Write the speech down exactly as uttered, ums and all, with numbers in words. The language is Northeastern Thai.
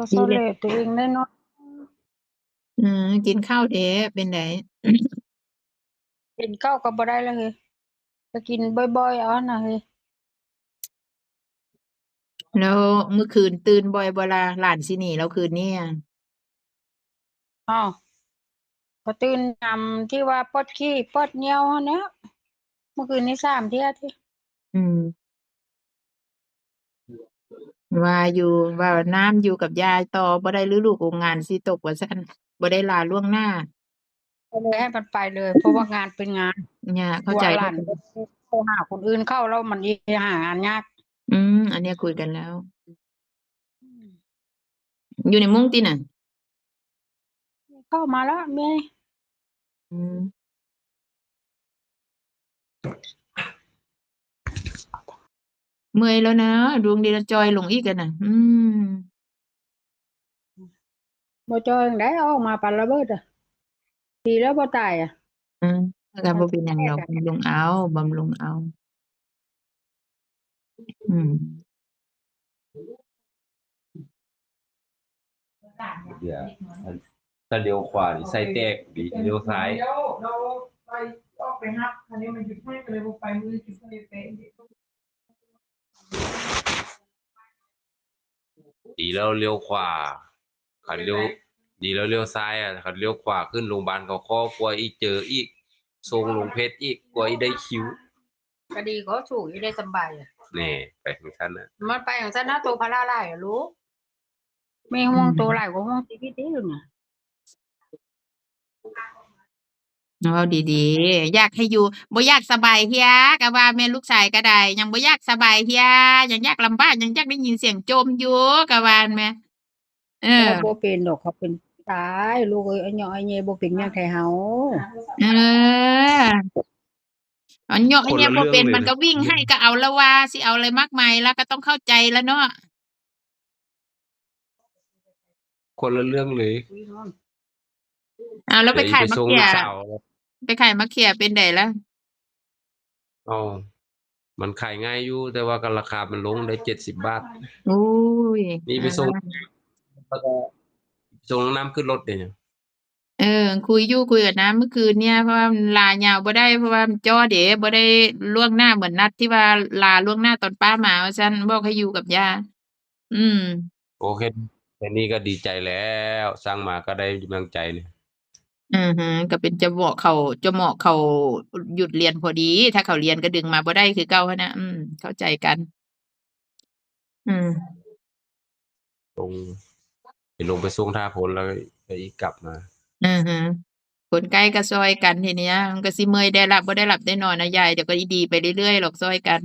ก็ซอเลตัวเองได้น้อย อืม กินข้าวเด้เป็นได กินข้าวก็บ่ได้แล้วเฮ้ย ก็กินบ่อยๆเอานะเฮ้ย แล้วมื้อคืนตื่นบ่อยบ่ล่ะ หลานสิหนีแล้วคืนนี้อะ อ้าว ก็ตื่นยามที่ว่าปวดขี้ปวดเยี่ยวหั้นแหละ เมื่อคืนนี้สามเที่ยติ อืม ว่าอยู่ ว่าน้ำอยู่กับยายต่อบ่ได้หรือลูกโรงงานสิตกว่าซั่น บ่ได้ลาล่วงหน้า ก็เลยให้มันไปเลย เพราะว่างานเป็นงาน เนี่ย เข้าใจ กลัวหลาน โทรหาคนอื่นเข้าแล้วมันอีกหางานยาก อืม อันเนี้ยคุยกันแล้ว อืม อยู่ในมุ้งติน่ะ เข้ามาแล้วแม่ อืม เมื่อยแล้วนะ ดวงดีละจอยลงอีกอะน่ะ อืม บ่จอยจั่งใด๋ เอาออกมาปานระเบิดอะ ดีแล้วบ่ตายอะ อืม ก็บ่เป็นหยังดอก บำรุงเอา บำรุงเอา อืม เดี๋ยว ถ้าเลี้ยวขวานี่ไส้แตก ดี เลี้ยวซ้าย เราไปออกไปฮับ อันนี้มันหยุดให้ ก็เลยบ่ไป มื้อหยุดให้ไป ดีแล้วเลี้ยวขวา คันเลี้ยว ดีแล้วเลี้ยวซ้ายอะ คันเลี้ยวขวาขึ้นโรงพยาบาลเขาคอกลัวอีกเจออีก ส่งลงเพชรอีก กลัวอีกได้คิว ก็ดี เขาสูงอีกได้สำบายอะ แหน่ ไปจั่งซั้นน่ะ มันไปจั่งซั้นนะ โตภาระหลายอะลูก แม่ห่วงโตหลายกว่าห่วงชีวิตเด้อเนี่ย เว้าดีๆ อยากให้อยู่ บ่อยากสบายเทื่อ ก็ว่าแม่น ลูกชายก็ได้ ยังบ่อยากสบายเทื่อ ยังอยากลำบาก ยังอยากได้ยินเสียงโจมอยู่ ก็ว่าแม่นแหม เออ บ่ บ่เป็นดอก เขาเป็นตาย ลูกเอ้ย อายุอาเยบ่เป็นหยังไทเฮา เออ อันยกอันเนี้ย คนละเรื่อง บ่เป็น เลย มันก็วิ่งให้ ก็เอาละว่า สิเอาอะไรมากมาย แล้วก็ต้องเข้าใจแล้วเนาะ คนละเรื่องเลย เอาแล้วไปขายมะเขือ เดี๋ยวไปส่งลูกสาว ไปขายมะเขือเป็นไดล่ะ อ๋อ มันขายง่ายอยู่ แต่ว่าก็ราคามันลงได้เจ็ดสิบบาท โอ้ย นี่ไปส่ง อ่า แล้วก็ส่งน้ำขึ้นรถเด้ เออ คุยอยู่ คุยกับน้ำเมื่อคืนเนี่ย เพราะว่ามันลายาวบ่ได้ เพราะว่ามันจ้อเด้ บ่ได้ล่วงหน้าเหมือนนัดที่ว่าลาล่วงหน้าตอนป้ามาว่าซั่น บอกให้อยู่กับย่า อืม โอเค แค่นี้ก็ดีใจแล้ว สั่งมาก็ได้กำลังใจเนี่ย อือฮึ ก็เป็นจังหวะเขา จังหวะเขาหยุดเรียนพอดี ถ้าเขาเรียนก็ดึงมาบ่ได้คือเก่าหั้นน่ะ อืม เข้าใจกัน อืม ส่ง ไปลงไปส่งท่าโพนแล้วก็อีกกลับมา อือฮึ คนใกล้ก็ซ่อยกันทีเนี้ย มันก็สิเมื่อยได้หลับบ่ได้หลับได้นอนนะยาย เดี๋ยวก็ดีไปเรื่อยๆหรอกซ่อยกัน